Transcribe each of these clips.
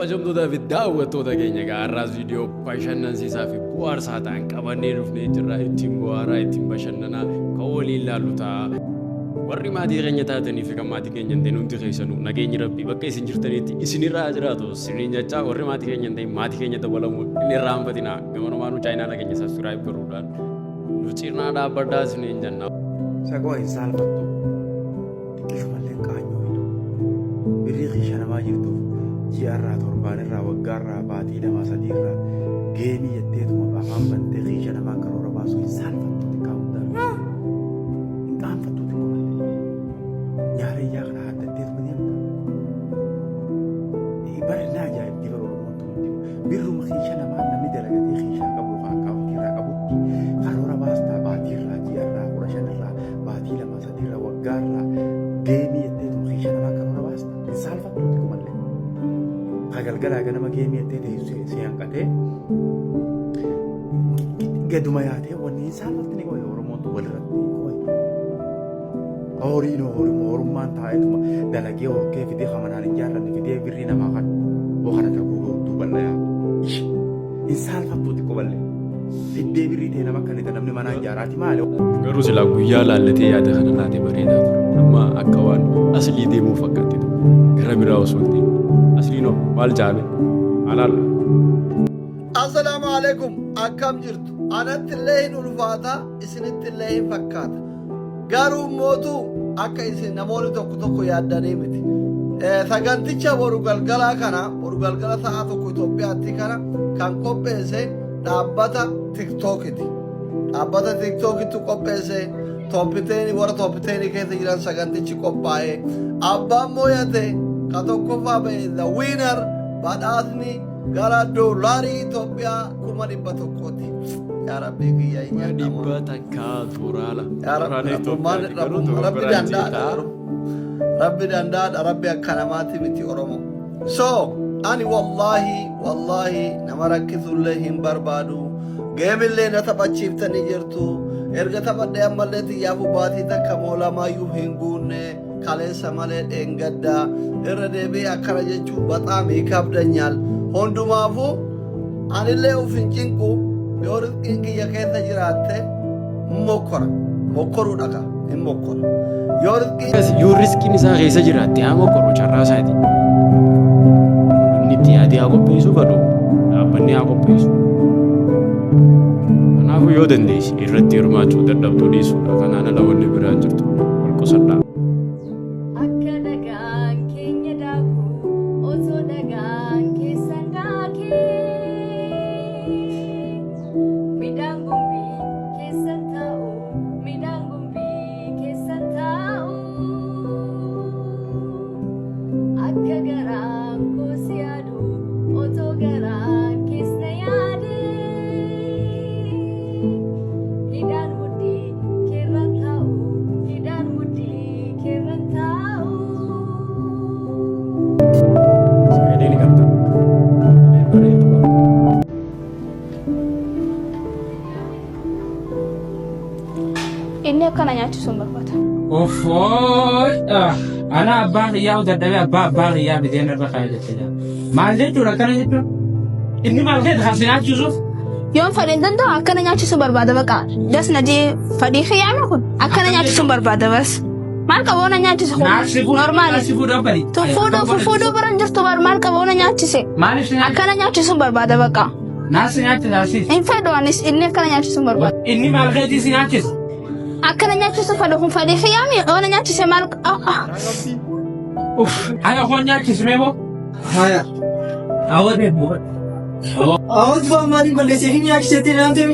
Kabajamtootaa fi daawwattoota keenya egaa har'aas viidiyoo bashannansiisaa fi bu'aarsaa ta'an qabannee dhufnee jirra. Ittiin bu'aaraa, ittiin bashannanaa kan waliin ilaallu ta'a. Warri maatii keenya taatanii fi kan maatii keenya hin ta'in hundi keessanuu nageenyi Rabbii bakka isin jirtanitti isinirraa haa jiraatu isiniin jechaa warri maatii keenya hin ta'in maatii keenya dabalamuu hin irraanfatinaa. Gamanumaanuu chaayinaala keenya subscribe godhuudhaan nu cinaa dhaabbadhaa isiniin jenna. Saqoo hin saalfattu. Xiqqishumallee qaanyoo hidu. Birrii kiisha namaa jirtuuf ji'arraa torbaanirraa waggaarraa baatii lamaa sadiirraa geemii jetteetuma afaan bantee kiisha namaa karoora baasuu hin saalfattu xiqqaa guddaa. Hin qaanfattu xiqqoomallee. Nyaara ijaa kana haddatteetuma deemta. Bara na ajaa'ibdi bara Oromoon tun hundi. Birruma kiisha namaa namni dalagatee kiishaa qabu yookaan akkaawuntii irraa qabutti karoora baastaa baatii irraa ji'a irraa 15 irraa baatii lamaa sadii irraa waggaa irraa geemii jetteetuma kiisha namaa karoora baasta. Hin saalfattu xiqqoomallee. Ka galgalaa ganama geemii jettee teessu si hanqatee gaduma yaatee wanni hin saalfattini qoy Oromoon tun walirratti qoy. Horiin horuma horummaan taa'eetuma dalagee horkee fidee kamanaan hin jaarranne fidee birrii namaa kan wakana taguuga hudduu bal'ayaa. Hin saalfattuu xiqqoo bal'ee. Fiddee birrii ta'e nama akka namni manaa ijaaraati maali? Garuu silaa guyyaa laallatee yaada kana laate bareedaa ture. Amma akka waan aslii deemuu fakkaatti ture. Gara biraa osoo hin ta'in. Asliin hoo maal jaame? Alaallu. Assalaamu alaikum akkam jirtu anatti illee hin ulfaata isinitti illee hin fakkaata garuu mootu akka isin namoonni tokko tokko yaaddanii miti saganticha boru galgalaa kana boru galgala sa'a tokko Itoophiyaatti kana kan qopheesse dhaabbata tiktookiti dhaabbata tiktookitti qopheesse tooppiteenii warra tooppiteenii keessa jiran sagantichi qophaa'e abbaan mooyate ka tokkoffaa ba'e the winner badhaasni gara doolaarii Itoophiyaa 100,000ti. Yaa Rabbii kiyya hin Kuma nyaadhamu. dhibba takkaa dooraala. Yaa Rabbi Dooraala rabbummaan Itoophiyaati garuu rabbi dogoggoraan danda'aadha jeetaa. garuu. Rabbi danda'aadha rabbi akka namaati miti Oromoo. So ani wallaahi wallaahi nama rakkisullee hin barbaadu. Geemillee na taphachiiftanii jirtu. Erga taphadhee ammallee xiyyaafuu baatii takka moo lamaayyuu hin guunne. Kaleessa malee dheengadda irra deebi'ee akkana jechuun baxaam hiikabdanyaal. Hundumaafuu anillee uf hin cinqu yoo rizqiin kiyya keessa jiraatte mokkora. Mokkoruu dhaqa hin mokkora. Yoo rizqiin Yoo riskiin isaa keessa jiraatte haa mokkoru carraa isaati. Inni itti yaadee haa qopheessu fadhu dhaabbanni haa qopheessu. Kanaafuu yoo dandeesse irratti hirmaachuu dadhabduu dhiisuudha. Kanaan ala wanni biraan jirtu wal qusadhaa. Akka dhagaan keenya daaku osoo dhagaan keessan daakee midhaan gumbii keessan taa'u midhaan gumbii keessan taa'u akka garaan koo si yaadu otoo garaan kees na yaade hidhaan mudhii keerran taa'u hidhaan mudhii keerran taa'u. Sagalee ni qabda. Sagalee bareedu qabda. Inni akkana nyaachisuu hin barbaada. Uffooy! Ana abbaa kiyyaa dadhabee abbaa abbaa kiyyaa fidee narra kaa'e jette jaa. Maal jechuudha akkana jechuun? Inni maal keessa kan si nyaachisuuf? Yoon fedhe hin danda'u akkana nyaachisuu barbaada baqa. Das na jee fadhii kiyyaame kun akkana nyaachisuu barbaada bas. Maal qaba na nyaachise kun? Naaf si fuudhuu Normaali. naaf si fuudhuu abbali. Tu fuudhuu fuudhuu bira hin jirtu bar maal qaba na nyaachise? Maaliif si nyaachisa? Akkana nyaachisuu barbaada baqa. Naaf si nyaachisa asiis. Hin fedhu anis inni akkana nyaachisuu barbaada. Inni maal keetii si nyaachisa? Akkana nyaachisuu fedhu kun fadhii kiyyaame yoo na nyaachise maal ah, ah. Uff, haya koo nyaachismee moo? Haya. Awwa deemu. Awwa tufa maaliin balleessee hin nyaachisetti naan temi.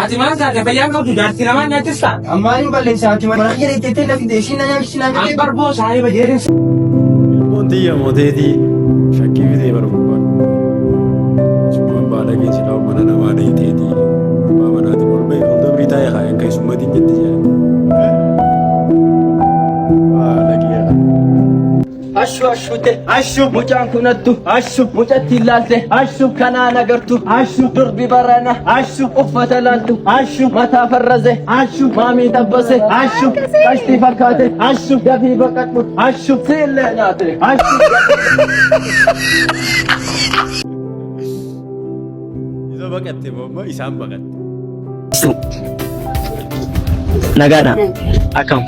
Ati maal taate fayyaan qabdu jaartii namaa nyaachistaa? Maaliin balleessee ati mana kiyya deettee na fide ishiin na nyaachisi naan An jedhee. barboo saahiba jedhin. Ilmoon tiyya mooteetii shakkii fidee bara gurbaan. Summaan baalagee silaa mana namaa dheeyteetii gurbaa manaatiin ol ba'e ol dabrii taa'e kaayan keessummatiin jetti jedhe. Baalagee haa. Ashu ashute. Ashu. Mucaan kun hattu. Ashu. Mucattiin laalte. Ashu. Kanaan agartu. Ashu. Durbi barana. Ashu. Uffata laaltu. Ashu. Mataa farraze. Ashu. Maamii tabbase. Ashu. Qashtii fakkaate. Ashu. Dafii baqadhu. Ashu. Siillee nyaate. Ashu. Isa baqatte moo isaan baqatte? Nagaadha. Akkam.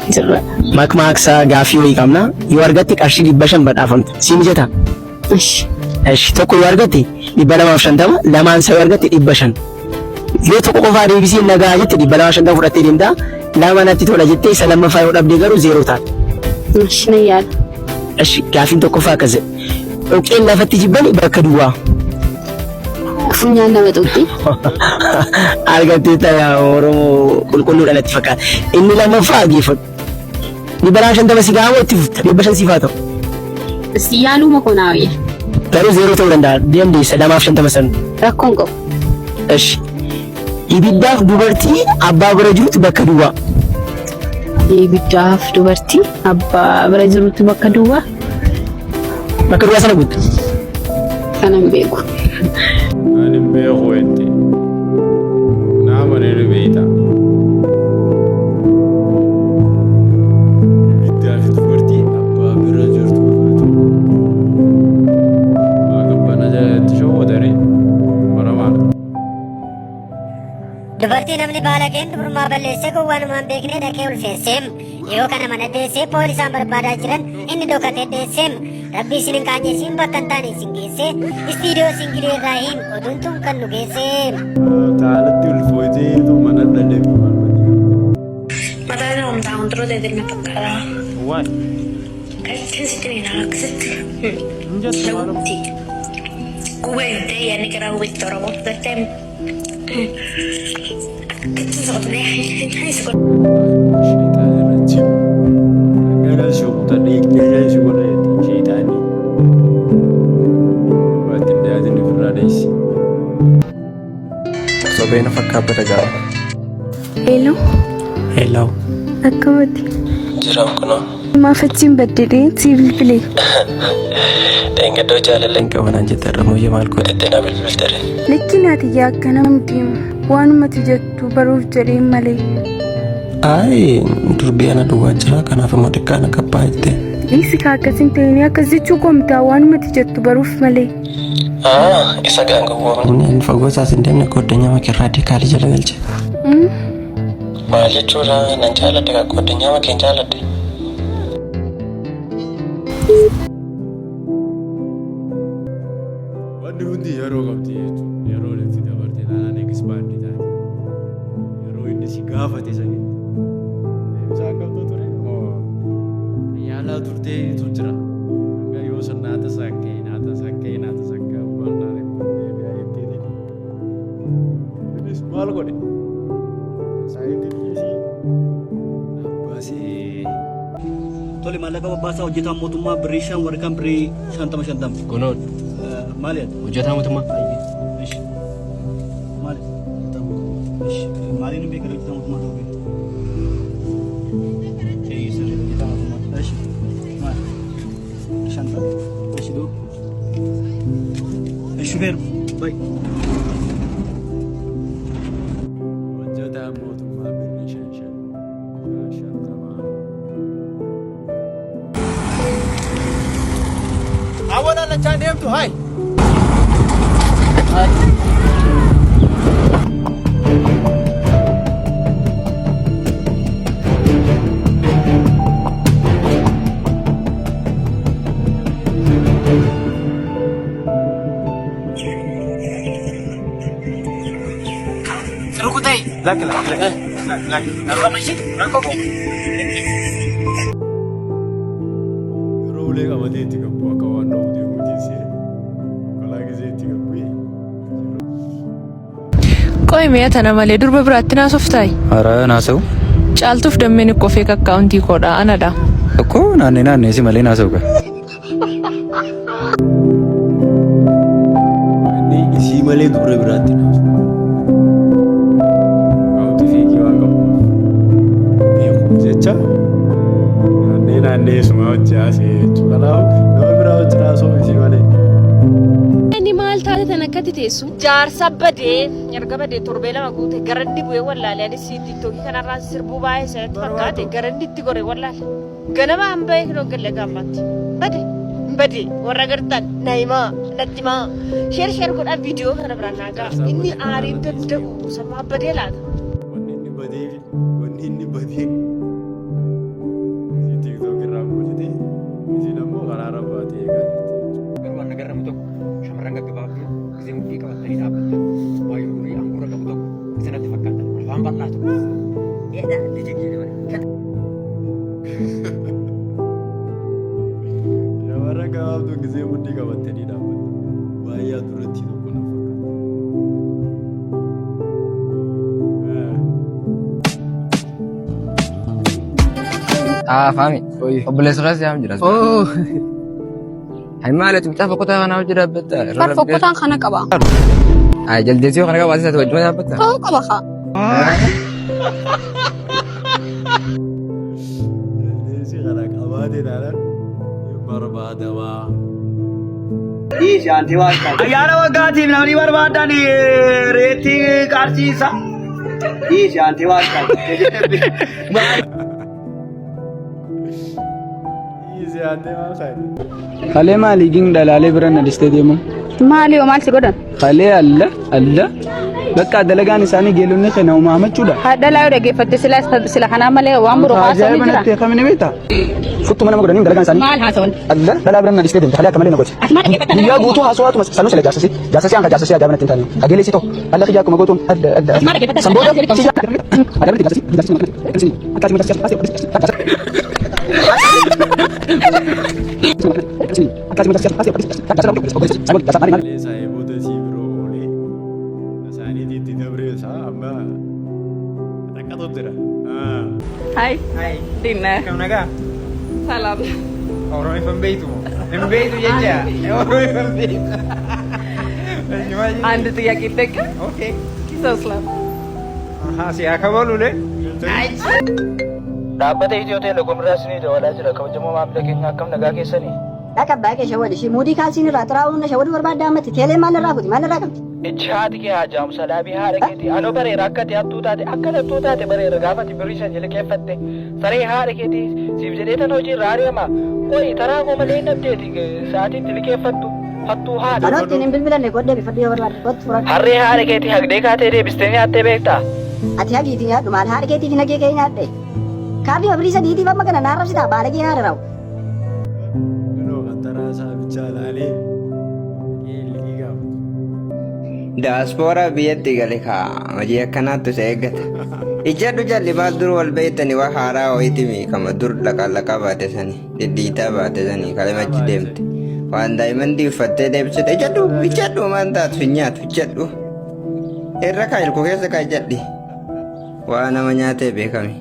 Makmaaksa gaaffii wayii qabna. Yoo argatte qarshii 500 badhaafamta. Sii mijataa? Ishi. Eshi tokko yoo argatte 250, lamaan isaa yoo argatte 500. Yoo tokko qofaa deebisee nagaa jette 250 fudhattee deemta. Lama natti tola jettee isa lammaffaa yoo dhabde garuu zeeroo taata. Ishi na yaala. Eshi gaaffiin tokkoffaa akkas jedha. Dhoqqeen lafatti jibbani bakka duwwaa. Funyaan nama tuqxi. Argattee ta'a Oromoo qulqulluudha natti fakkaata. Inni lammaffaa geeffadhu. 250 si gahaa moo itti fufta? 500 siif haa ta'u. Si yaaluma koo naa wayya. Garuu zeeroo ta'uu danda'a. Dandeessa 250 san. Rakkoon qabu. Eshi. Ibiddaaf dubartii abbaa bira jirutu bakka duwwaa. Ibiddaaf dubartii abbaa bira jirutu bakka duwwaa. Bakka duwwaa sana guutta. Kana hin beeku. Ani hin beeku jette. Naa malee ni beekta. Ibiddaa fi dubartii abbaa bira jirtu. Waa qabbana jalatti shawwadare. Baramaadha. Dubartii namni baalageen dubrummaa balleessee gowwaanumaan beeknee dhaqee ulfeesseem yoo kana mana deessee poolisaan barbaadaa jiran inni dhokatee dheesseem rabbi isin hin qaanyeessiin bakka hin taane isin geessee istiidiyoo singilii irraa hiim oduun tun kan nu geesseem. Taalatti ulfooyteetu mana dhalee maal Mataa irra humtaa control ta'e na fakkaata. Why? Kan sitti miidhaa akkasitti. Hin jettu maaloo. Lawutti. Gubee hin ta'e yaadni garaa gubetti Oromoo. Gartee akkatti soqotnee hin soqotnee. Sheexaan irratti dhangana si kutadhee dhiiga si godha jetti sheexaanni. Waatti hin dhiyaatin ofirraa dheessi. Sobee na fakkaabbata gaafa. Hello, Hello. akkamati? Jiraan kunoo. Maaf achiin baddedhee sii bilbile. Dheengaddoo jaalala hin qabu naan jette irra mooyyee maal godhatte na bilbiltere. Lakki naati yaa akkana mitiim waanumati jettu baruuf jedheen malee. Ayi durbii ana duwwaa jira kanaaf immoo xiqqaa na qabbaa jette. Dhiisi kaa akkas hin ta'in akkas jechuu koo mitaa waanumati jettu baruuf malee. Ah, isa gaangawwoomni inni fagoo isaas hin deemne qooddanyaa makee raadikaalii jala galche. Maal jechuudha nan jaaladhe kaa qooddanyaa makee hin jaaladhe. Wanni hundi yeroo qabdi jechuudha. Yeroo itti dabarte taanaan expand taati. Yeroo inni si gaafate sanitti. Deebisaan qabdu ture moo yaalaa turteetu jira. Hanga yoo san naa tasakkee naa tasakkee naa tasakkee waan naan itti deebi'aa jetteeti. Innis maal godhe? Saayitii dhiisii abbaasee. Tole maallaqa babbaasaa hojjetaan mootummaa birrii 5 warri kaan birrii 50 50. Kunoon Maali ati? hojjetaa mootummaa. Ishi. Maali? Ishi. Maaliin hin beekan hojjetaa mootummaa ta'uu kee? Eeyyee sirrii hojjetaa mootummaa. Ishi. Maali? 50. Ishi duu. Ishi shufeer. Bay. Hojjetaan mootummaa birrii 5 5 50. Awwaal allachaan deemtu hayi. Lakki lakki lakki lakki. Yeroo ulee qabatee itti gabbu akka waan dha'u deemuutiin see kolaa gisee itti gabbu. Qoy mi'a tana malee durba biraatti naasoftaay? Ara naasa'u. Caaltuuf dammeen ikkoo feek akkaawuntii koodha anadha. Akkoo naannee naannee si malee naasa'u ka. Inni isii malee dubra biraatti naasu. Akkaawuntii feekii waan qabu beekuuf jecha naannee naannee isuma hojii haasa'e jechuudha. Kanaaf nama biraa wajjin haasa'u isii malee. Inni maal taate tan akkatti teessu? Jaarsa badee erga badee torbee 2 guute garandi bu'ee wallaale anis tiiktookii kanarraan sirbuu baay'ee sanatti fakkaate garandi itti gore wallaale. Ganama an bahee hin galle gaammaatti. Bade hin bade warra gartan na himaa natti himaa sheer sheer godhaa viidiyoo kana biraan naa ga'a inni aariin danda'u samaa badee laata. Wanni inni badee wanni inni badee si TikTok irraa buusite isin ammoo karaa irra baatee eegaa jirti jechuudha. Garuu waan nagarramu tokko shamarran gaggabaabduu gisee mudhii qabattanii dhaabbattan waayuu durii aangoorra qabu tokko isinatti fakkaatan afaan bal'aa tokko. Shamarran gabaabduun gisee mudhii qabattanii dhaabbattan baay'ee duratti tokko na fakkaata. Ah, Fahmi. Obboleessa irraa si yaam jira. Oh. Hai maal ati mucaa fokkotaa kanaa hojii dhaabbatta? Bar fokkotaan kana qaba. Hai jaldeessii kana qabaatee isaati wajjuma dhaabbatta? Ta'uu qaba kaa. Jaldeessi kana qabaatee taanaan hin barbaadamaa. Dhiisi anti waan kana. Ayyaana waggaatiif namni barbaadan reetii qarsiisa. Dhiisi anti waan kana. Dhiisi antee maal taate? Kalee maali ging dhalaalee bira na dhistee deemu? Maali yoo maal si godhan? Kalee alla alla bakka dalagaan isaanii geelonni kana uumamachuudha. Haadha yoo dhaggeeffatte sila sila kanaa malee waan biroo haasawni Ajaa'iba jira. natti kamini beektaa? Futtuma nama godhanii dalagaan isaanii. Maal haasawan? Alla dhalaa bira na dhistee deemte kalee akka malee na godhe. Ati maal dhaggeeffatta? Guyyaa guutuu haasawaatuma sanuu sila jaarsasi jaarsasi hanga jaarsasi ajaa'iba natti hin taane. Qajeelee si ta'u alla kiyyaa akkuma gootuun alla alla. Ati maal dhaggeeffatta? Sanboota si ajaa'iba natti jaarsasi jaarsasi Kalee saahiboota isii biroo oolee isaaniitii itti dabree isaa amma rakkatu jira. Hi. Hi. እንዴት ነህ? Kam nagaa? ሰላም። Oromoo hin beektu moo? Hin beektu jecha. Oromoo hin beektu. አንድ ጥያቄ ልጠይቅህ? Okay. ሰው Ahaa si haa kabaluule. Dhaabbata Itiyoo Teelekoom irraa isinii dabalaa jira. Kabajamoo maamila keenya akkam nagaa keessanii? Dhaqa abbaa kee shawwadi. Ishii muudii kaalsiin irraa xuraa'uun na shawwaduu barbaadda ammatti. Teelee maal irraa fuuti? Maal irraa qabdi? Ichi haati kee haa jaamu salaabii haadha keetii. Anoo bareera akka ati hattuu taate akka hattuu taate bareera gaafa ati birrii shan liqeeffatte. Saree haadha keetii siif jedhee tan hojii irraa ari'ama. Qoyi taraa koo malee hin dhabdeeti sa'aatii itti liqeeffattu. Hattuu haadha. Anoo ittiin hin bilbilanne godhee bifadhu yoo barbaadde. Kottu fudhadhu. Harree haadha keetii hagdee kaatee deebistee nyaattee beektaa? Ati hagiitii nyaadhu maal haadha keetiif hin hagee kee nyaadhe. Kaardii birrii sadiitiif amma kana naa arrabsitaa baalagee haadha rawu. Kunoo kan taraa isaa bichaa ilaalee liqii gaafatu. Daaspooraa biyyatti gale kaa hojii akkanaattu isa eeggata. Ijjadhu jalli maal dur wal beektani waa haaraa wayiitimi kama dur laqalaqaa baate sani dhidhiitaa baate sani kalemachi deemte. Waan daa'imandii uffattee deebisite ijjadhu ijjadhu waan taatu hin nyaatu ijjadhu. Irra kaa ilkoo keessa kaa ijjadhi. Waa nama nyaatee beekami.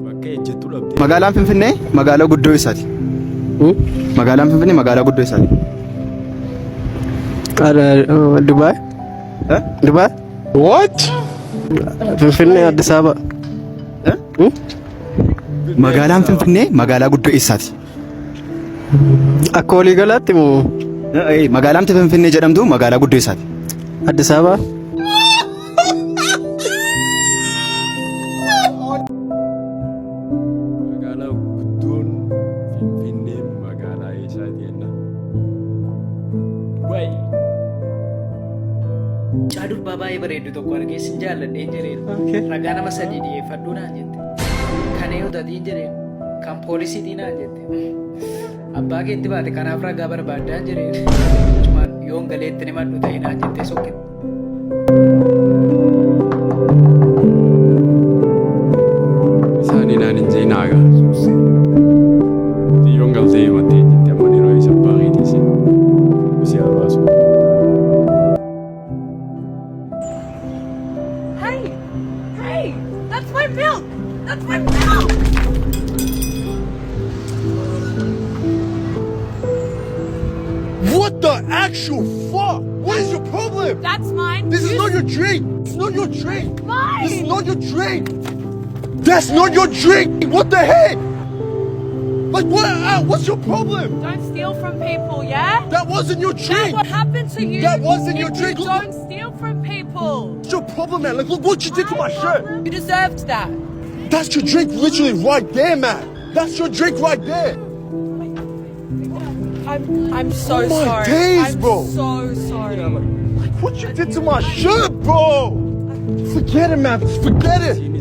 Bakka ejjettu dhabdee. Magaalaan Finfinnee magaalaa guddoo eessaati? Magaalaan Finfinnee magaalaa guddoo eessaati? Dubai. Dubai. What? Finfinnee, Addis Ababa. Magaalaan Finfinnee magaalaa guddoo eessaati? Akka waliigalaatti moo? Magaalaan Finfinnee jedhamtu magaalaa guddoo eessaati? Addis Ababa. Magaalaa guddoon Finfinnee magaalaa eessaati jenna? Dubai. Mucaa durbaa baay'ee bareeddu tokko argee sin jaalladheen jedheen. Ragaa nama sadii dhiyeeffadhuu naan jette. Kan eeyotatiin jedheen. Kan poolisiitii naan jette. Abbaa keetti baate kanaaf ragaa barbaaddaan jedheen. Cumaan yoon galeetti ni madhu ta'e naan jettee sokkite. Isaanii naan hin jeenaa egaa. Xiyyoon galtee himattee jetti amma yeroo isa abbaa keetii si si haa baasu. Hey! Hey! That's my milk! That's my milk! What the actual fuck? What is your problem? That's mine. This is You not your drink. It's not your drink. Mine. This is not your drink. That's not your drink. What the heck? Like what? What's your problem? Don't steal from people, yeah? That wasn't your drink. That will happen to you. That wasn't your if drink. You don't steal from people. people. What's your problem, man? Like, look what you did to my shirt. You deserved that. That's your drink literally right there, man. That's your drink right there. I'm so Oh my sorry. days, I'm bro. so sorry. Like, what you did to my shirt, bro? Forget it, man. Forget it.